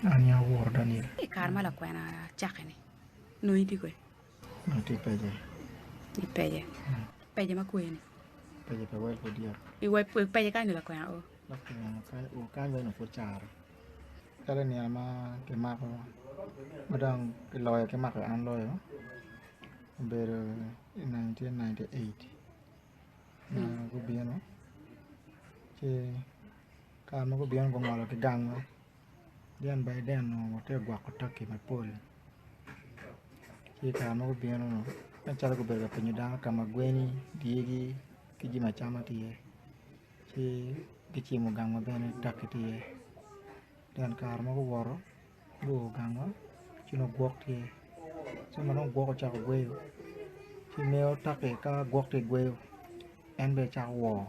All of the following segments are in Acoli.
An aye aworo Daniel. I kare ma lakwena cakke-ni, nongo itye kwede? Nongo itye i pece. I pece. Pece ma kwe-ni? Pece pa wel pud yot. I pece kany ni lakwena o? Lakwena kany o kany weng pud caro. Calo i nino ma kimako ma dong kiloyo ki mako an loyo obedo i 1998 ma gubino ci Kare ma gubino gungolo ki gangwa then by then onongo watye ka gwoko turkey mapol ci i kare ma gubino nen calo gubedo ka penyo dano ka ma gweni, dyegi ki jami acama tye iye ci gicimo gangwa bene turkey tye iye then kare ma guwoto guo gangwa ci nongo gwok tye ci ma dong gwok ocako gweyo ci miyo turkey ka gwok tye ka gweyo en bene cako woo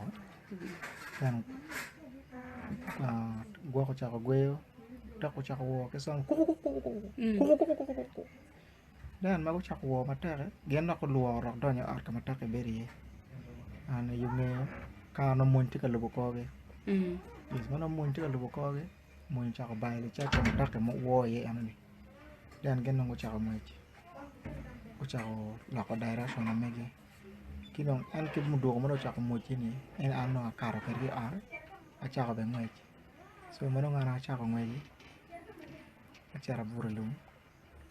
Gwok ocako gweyo dok ocako woo ki cwan kukukuku then ma gucako woo matek gin dok gulworo dok donyo i ot ka ma toki bedo iye kare ma mony tye ka lubo korgi ma nongo mony tye ka lubo korgi mony ocako bayo licac ka ma toki woo iye enoni then gin dong gucako ngwec gucako loko direction ma megi. Ki dong en kit muduku ma dong ocako mwocce-ni en an dong akato kwede ki i ot acako bene ngwec co ma dong an acako ngwec-ci acito abuto i lum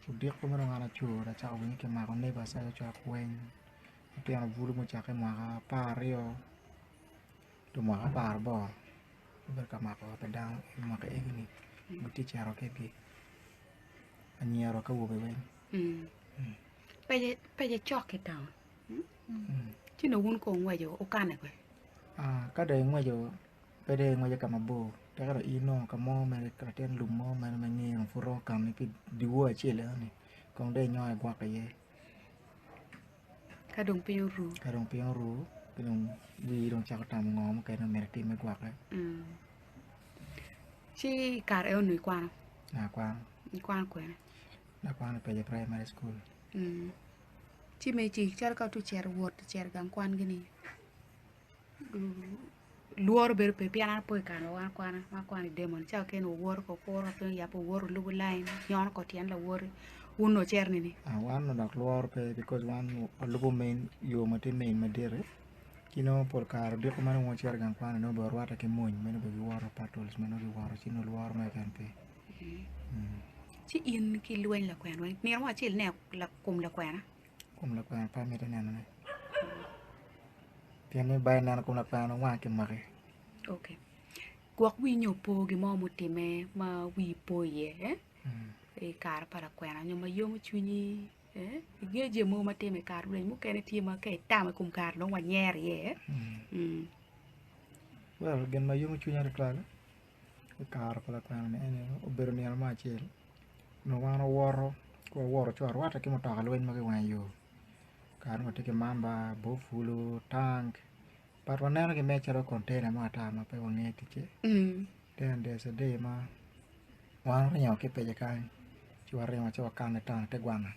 odiko ma dong an acur acako winyo kimako neighbors cok weng lutino bulu mucakke mwaka 12 to mwaka 18 gubedo ka mako wa pa dano i mwaka egi-ni gitye cito kwedgi anyira ki awobe weng. Pece cok ki town ci nongo wun kong wungweco wukane kwe. Ka dong ingweco pe dong ingweco ka mabor teke dong in inongo ka mo mere latin lum mo mere ma ingeyo ni pud romo kani pi dyewor acel enoni kong dong inyongo igwoko iye. Ka dong piny oru. Ka dong piny oru ci dong wii dong cako tamo ngo mukene myero itim me gwokke. Ci i kare eno ikwano? Akwano. Ikwano kwene? Akwano i Pece Primary School. Ci me ci calo ka watye cito wot cito i gang kwan gini lworo bedo pe pien an apo i kare ma wan akwana ma akwano i Demon ca keken wawoto ka wakuro ka piny oyabbe wawoto walubo lain nyono kor tyen lawoti wun onongo wucito nini? Wan onongo dok lworo pe because wan walubo main yo ma tye main madit-ti ci nongo pol kare odiko ma nongo wacito i gang kwan nongo bene warwatte ki mony ma nongo bene giwoto patrols ma nongo giwoto ci nongo lworo mo keken pe. Ci in ki lweny lakwena weng nino mo acel ineno kom lakwena? Kom lakwena pe amito nenone pien ni ba ineno kom lakwena dong wanga kimaki. Ok gwok wii nyo opo gin mo mutimme ma wii po iye i kare pa lakwena nyo ma yomo cwinyi ingeyo jami mogo ma timme i kare lweny mukene tye ma ka itamo i kom kare dong wanyero iye. Well gin ma yomo cwinya tutwal I kare pa lakwena-ni eni obedo nino mo acel onongo wan wawoto ka wawoto ci warwatte ki mutoka lweny ma kiwango iyo kare nongo watye ki mamba, bopulu, tank but wanenogi mere calo kontena mo ata ma pe wangeyo ticce then there's a day ma wan waringo ki i paco kany ci waringo ci wakane i te gwanga.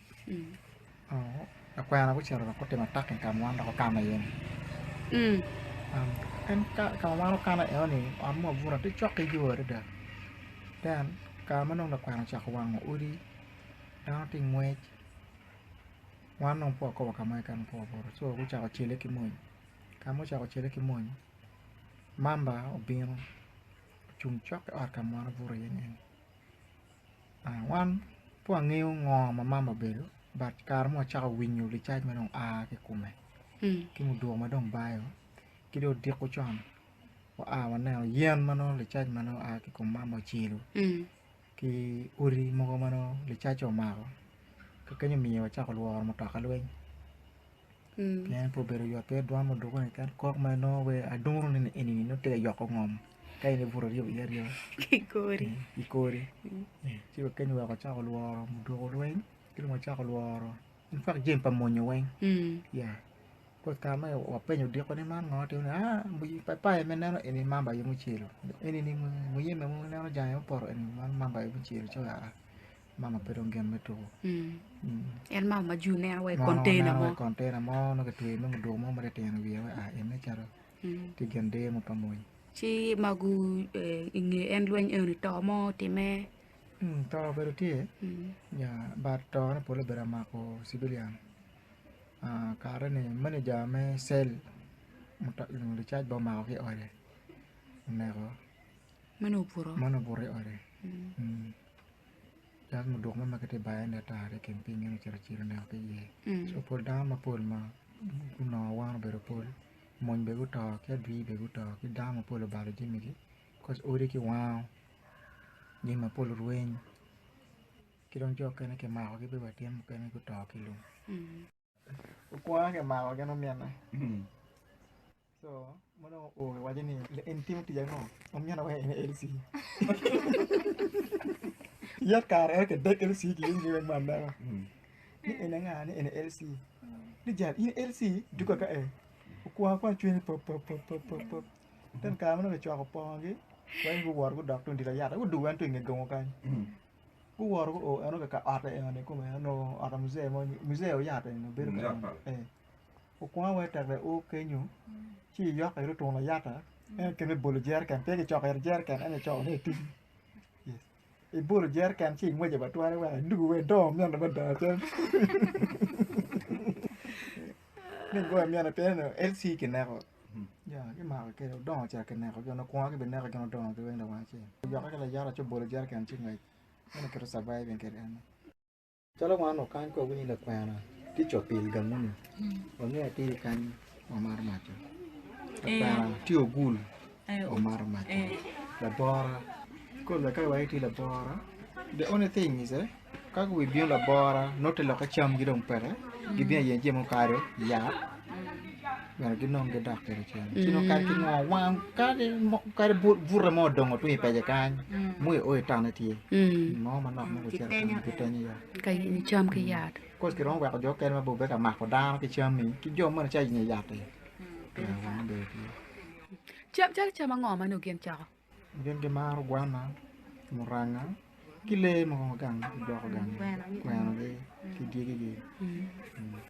Lakwena gucito dok gutimo attacking ka ma wan dok wakano iye ni en ka ma wan wakano iye ni ot mo abuta tye cok ki yo adada then kare ma dong lakwena ocako wango odi dano tye ngwec wan dong pe wakobo ka mo keken pe wabuto co gucako cele ki mony ka ma ocako cele ki mony mamba obino ocung cok ki ot ka ma wan wabuto iye ni. Wan pe wangeyo ngo ma mama obedo but kare mo wacako winyo licac ma dong aa ki i kome ki muduku ma dong bayo ki dong odiko con waa waneno yen ma nongo licac ma nongo oa ki i kom mama ocelo ki odi mogo ma nongo licac omako ka kenyo omiyo wacako lworo mutoka lweny. Pien pe obedo yot pien dwan muduku-ni keken kok ma inongo wai adunu ni eni nongo tye ka yoko ngom ka in ibuto iryebo iye aryeba ki kori ci wa kenyo weko wacako lworo muduku lweny ki dong wacako lworo in fact jami pa monyo weng ya koz kare mo wapenyo odiko ni man ngo timo ni aa papai ma ineno eni mamba aye mucelo eni ni muyeme ma ineno jange mupoto eni man mamba aye mucelo ci aa. Mama pe dong gin me tuko. En mama ma juu neno wa i container mo. I container mo nongo kitweyo me muduku mo matitino i wiye wek aa ene calo tye gin deyo mo pa mony. Ci ma gu inge en lweny eni to mo otime. To obedo tye but tone pole obedo amako civilian kare ni manager me cell licac bene omako ki i ode oneko ma nongo obuto i ode dok muduk mo ma gitye ka bayone ata i kin piny eni ocito acito oneko ki iye co pol dano mapol ma gunongo awano obedo pol mony bene guto ki adwir bene guto ki dano mapol obalo jamigi koc odi kiwango jami mapol orweny ki dong jo mukene kimakogi bene wa tyen mukene guto ki i lum. Okwongo kimako gin omine co ma dong oo kiwaco ni en timo tic ango omine wa en LC yat kare eno kidek LC kiyeny weng me aneka ni en anga ni en LC ni jal in LC duka ka ee okwongo akwonga cwinye pop pop pop pop Ento kare ma nongo kicwako pongogi, weng guwoto gudok tung i dye layata, gudugo en tung i nge gomo kany. Guwoto guo eno ka otte enoni kome onongo ot pa muzee mo, muzee oyat eni bedo ka eno ee. Okwongo weng tek dong o kenyo ci iyoko ito tung layata en kit me bolo jeriken pien kicoko ito jeriken ento icoko ni etum. Ibolo jereken ci ingweco wa twere wek idugu wa idongo myene mada cen. Ni igoyo myene pien onongo LC kineko. Ya gimako kede odongo ca kineko gi onongo kwongo gibineko gin odongo ki weng lawang acel. Oyokke ki layata ci obolo jereken ci ngwec. Meno kite surviving kede eno. Calo wan okany ka wawinyo lakwena tye copil gangu-ni, wangeyo atir kany wamato mac-ca. Lakwena tye ogul wamato mac-ca. Labora, kol ka iwaco tye labora, the only thing is eh, ka gubino labora nongo te lokke camgi dong peke, gibino aye jami mukado, yat, myero ginong gidok kwede cen. Ci nongo kadi ki ngo wang kadi kadi bute mo odongo tung i pece kany mo i o i tone tye mo manok mo gucito kany gitenyo ya. Ka yenyo cam ki yat. Of course kiromo weko jo okene ma bene ka mako dano ki cammi ki jo moni ca yenyo yat-ti. Wang obedo tye. Cam calo cam ango ma nongo gin coko? Gin gimaro gwana, muranga ki lee mogo ma gang gigwoko gang kwenogi ki dyegigi.